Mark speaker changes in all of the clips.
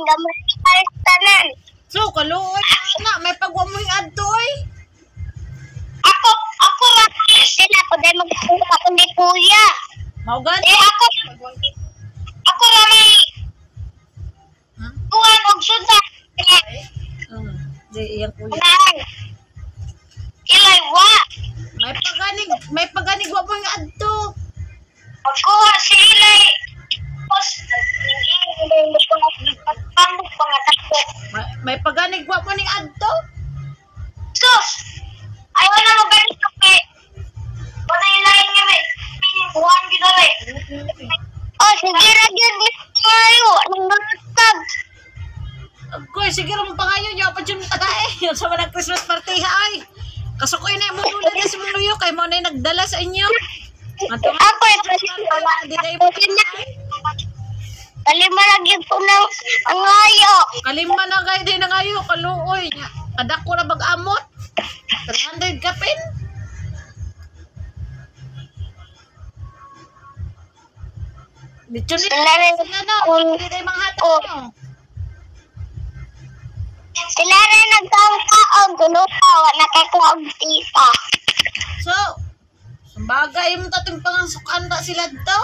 Speaker 1: Gamay tanan.
Speaker 2: So, kaluoy na may pagwa mo yung adto oy.
Speaker 1: Ako, ako ra sila ko dahil magkuha ako ni kuya.
Speaker 2: Mao gani.
Speaker 1: Eh ako, ako ra may
Speaker 2: Ha?
Speaker 1: kuhan og suda.
Speaker 2: Di iyang kuya.
Speaker 1: Kuhan. Ilay wa.
Speaker 2: May paganig wa mo yung adto.
Speaker 1: Magkuha si Ilay. Tapos,
Speaker 2: May paganig wa mo ning adto.
Speaker 1: Sus! Ayaw na mo ganito kay wala yung lain nga may kuhan gid eh. Oh, sige ra gyud kayo. Nang nagtag.
Speaker 2: Agoy, sige ra mo pangayo nyo pa jud mo tagae. Sa mga Christmas party ha ay. Kasukoy na mo dula na si Muluyo kay mo na yung nagdala sa inyo. Ato nga,
Speaker 1: Ako eh,
Speaker 2: di na mo tagae.
Speaker 1: Kalima ra gyud ko nang angayo.
Speaker 2: Kalima na kayo di na ngayo kaluoy nya. Kadako na bag-amot. 300 kapin. Dito ni
Speaker 1: Sila rin
Speaker 2: sila no, di na yung mga hatag no.
Speaker 1: Sila rin nagkaon kuno pa wa nakakuha og tita.
Speaker 2: So, bagay mo tatong pangasukan ta sila dito.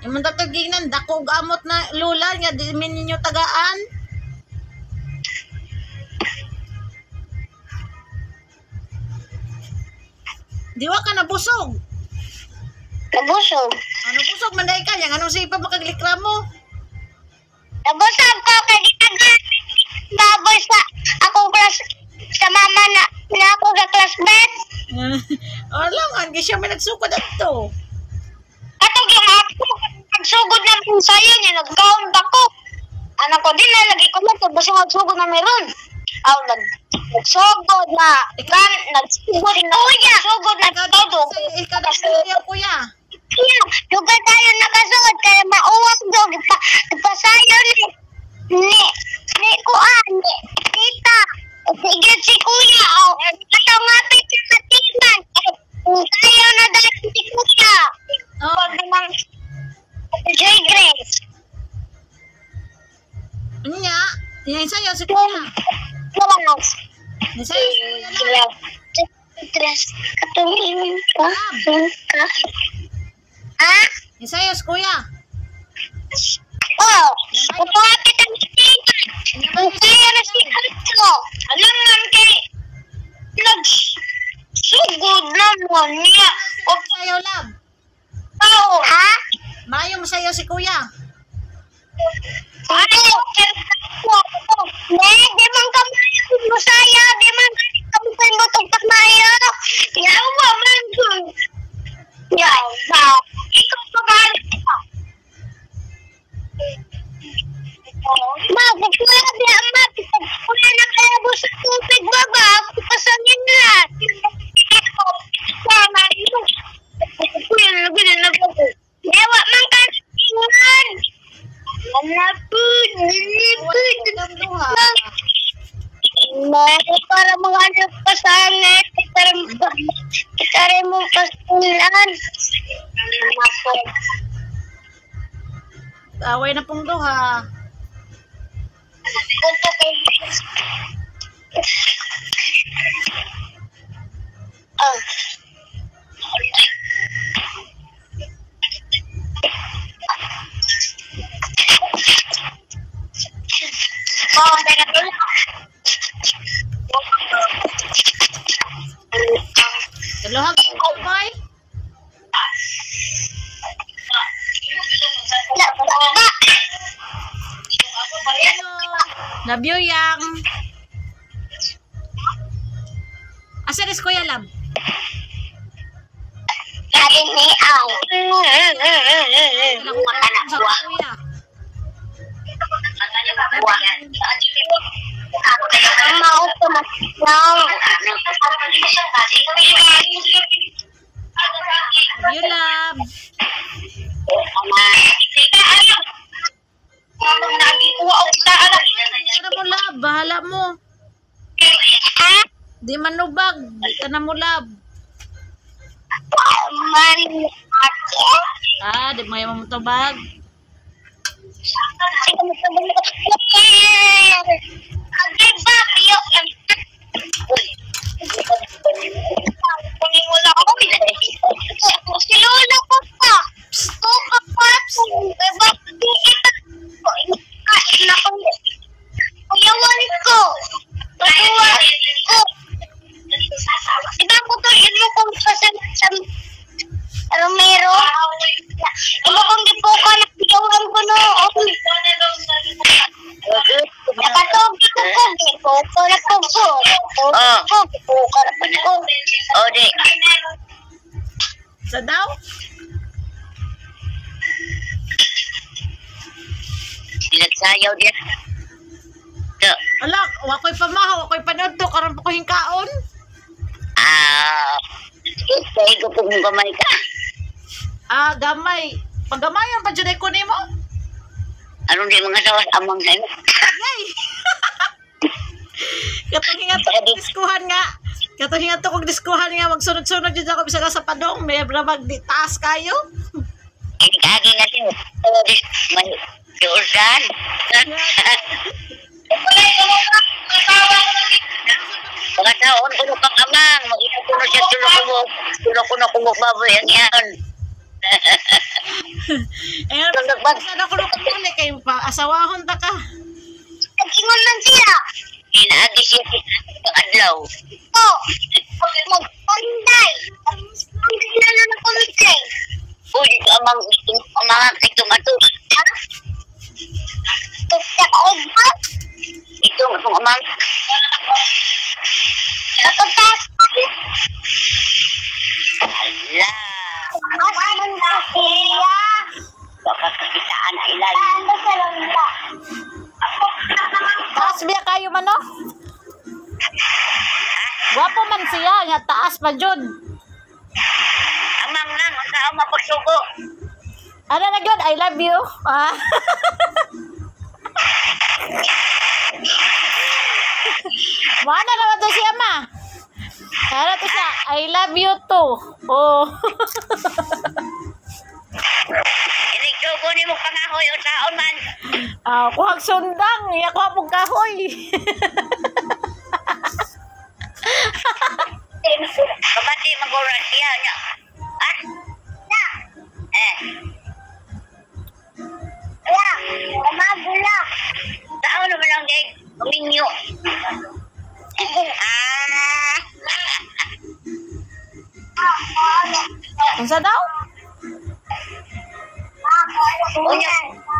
Speaker 2: Yung mga tatong gingnan, dako og amot na lula nga di min ninyo tagaan. Di wa ka nabusog.
Speaker 1: Nabusog.
Speaker 2: Ano busog man dai ka yang anong sipa makaglikra mo?
Speaker 1: Nabusog ko kay gitagan. Baboy sa akong class sa mama na na ako ka classmate.
Speaker 2: Alam nga siya may nagsukod adto.
Speaker 1: Atong yung ako nagsugod na po sayo niya nagkaon pa ko. Anak ko din na lagi ko na to basta nagsugod na meron. Aw nag nagsugod na kan nagsugod na kuya. Nagsugod na
Speaker 2: Ikaw
Speaker 1: todo.
Speaker 2: ikaw daw sa kuya.
Speaker 1: Kuya, duga tayo nakasuod kaya mauwag do gipa gipasayo ni ni ni kuan ni tita. Sige si kuya aw atong ngapit sa katiman. Sayo na dahil si kuya.
Speaker 2: Oh,
Speaker 1: Pag namang Joy Grace.
Speaker 2: nya, nya sayo si kuya.
Speaker 1: Dos.
Speaker 2: Nya sayo si kuya lang.
Speaker 1: Tres. Katong ingon ka. Ka. Ha?
Speaker 2: Nya sayo si kuya.
Speaker 1: Oh, kapit ang katiman. Kaya na si Anto. Alam man kay nagsugod naman niya. O
Speaker 2: Sayo lab.
Speaker 1: tao. Ha?
Speaker 2: Mayo mo sayo si kuya.
Speaker 1: Ay, ne, di man ka musaya, di man ka mo kamayo. Yawa man dun. Yawa. Ikaw pa ba? Ma, kuya, di ama, kuya na kaya mo sa tubig ba ba? Ako pasangin na. Kuya, na na Yawa man ka. Ingan.
Speaker 2: Wala duha.
Speaker 1: May para mga ano pasangit, itara mo pasangan.
Speaker 2: Away na pong duha.
Speaker 1: Ah. Oh, teka
Speaker 2: Kaluhag boy. Love you, Yang. Asa rin Kuya Lab?
Speaker 1: Sabi ni Aw.
Speaker 2: Sa kuya.
Speaker 1: Mau
Speaker 2: Love you, Lab. Di ka na mo, Lab. Bahala mo. Di manubag. Di ka na mo, Lab. Ah, di mo yung tubag.
Speaker 1: Oh. Oh, di.
Speaker 2: Sa daw?
Speaker 1: Nagsayaw diya. So,
Speaker 2: Ala, wakoy pamahaw, wakoy panood to, karon pa ko hingkaon.
Speaker 1: ah, kay ko kung gamay ka.
Speaker 2: Ah, gamay. Paggamayon pa jud ko nimo.
Speaker 1: Anong di mga sawas amang sa'yo?
Speaker 2: Yay! Katong hingat to kog diskuhan nga. Katong hingat to kog diskuhan nga magsunod-sunod jud ako bisag sa padong, may mag di taas kayo.
Speaker 1: Kagi na siya. May diursan. Mga taon ko kang amang. Mag-ina ko na siya tulo ko na kumok baboy ang yan.
Speaker 2: Eh, sana ko nung kamuli kay pa asawahon ta ka.
Speaker 1: Nag-ingon man siya. Inaagi siya sa adlaw. Oo. Mag-panday. Panday na lang ang kumite. Uy, dito amang amang itong ato. Ha? Itong itong amang. Ala. Baka kakitaan na ilay.
Speaker 2: Taas biya kayo man no? Gwapo man siya, nga taas pa jud.
Speaker 1: Amang nang, ang tao mapagsugo.
Speaker 2: Ano na gyud, I love you. Ah. Mana naman to siya ma? Ano to siya? I love you too. Oh.
Speaker 1: Inigsugo ni mo pangahoy o taon man.
Speaker 2: Ah, kuhag sundang, iya kuha pong kahoy.
Speaker 1: Kabati magura siya niya. Ah? Na. Eh. La, magula. Tao naman ang gay, minyo. Ah.
Speaker 2: Unsa daw?
Speaker 1: Unya,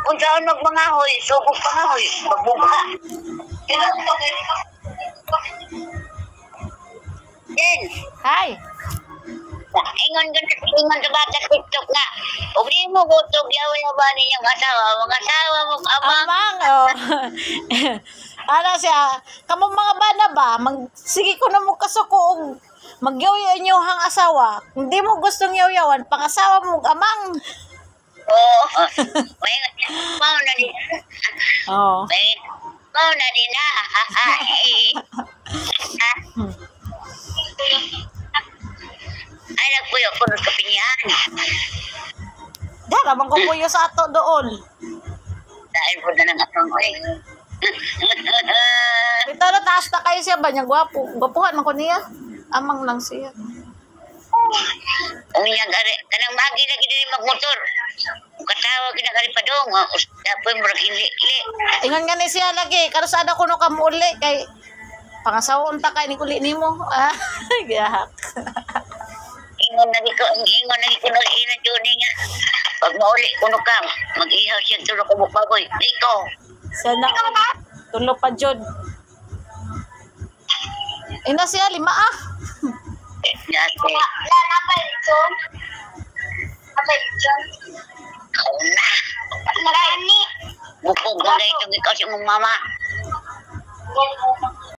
Speaker 1: unsaon magmangahoy, sugog pangahoy, magbuka. Jen,
Speaker 2: Hi.
Speaker 1: ingon ganun, ingon sa bata TikTok nga. Ug di mo gutog yaw ba ninyong asawa, mga asawa mo amang.
Speaker 2: Amang, oh. Ano siya, kamo mga bana ba, mag, sige ko na mo kasuko og magyawyaw inyo hang asawa. Kung di mo gustong yawyawan, pangasawa mo amang.
Speaker 1: Oo. May mao na din.
Speaker 2: Oh.
Speaker 1: May mao na din na. Ay, nagpuyo ko sa kapinyahan.
Speaker 2: Dara man ko puyo sa ato doon.
Speaker 1: Dahil po na ng atong oy.
Speaker 2: Bitaw na taas na kayo siya ba niya gwapo. Gwapuhan man ko niya. Amang lang siya.
Speaker 1: Unya gari kanang magi lagi diri magmotor. Katawa kina gari padong. Dapoy murag ili.
Speaker 2: Ingon nga ni siya lagi, karasada ko no kamuli kay pangasawa unta kay ni uli nimo. Ah, gihak.
Speaker 1: Ingon lagi ko, ingon lagi ko no ina jud nga. Pag mauli kuno ka, mag-ihaw siya tulo ko baboy. Diko.
Speaker 2: Sana tulo pa jud. Ina siya lima ah.
Speaker 1: Yate. Kauna. Bukog ko na itong ikaw sa imong mama.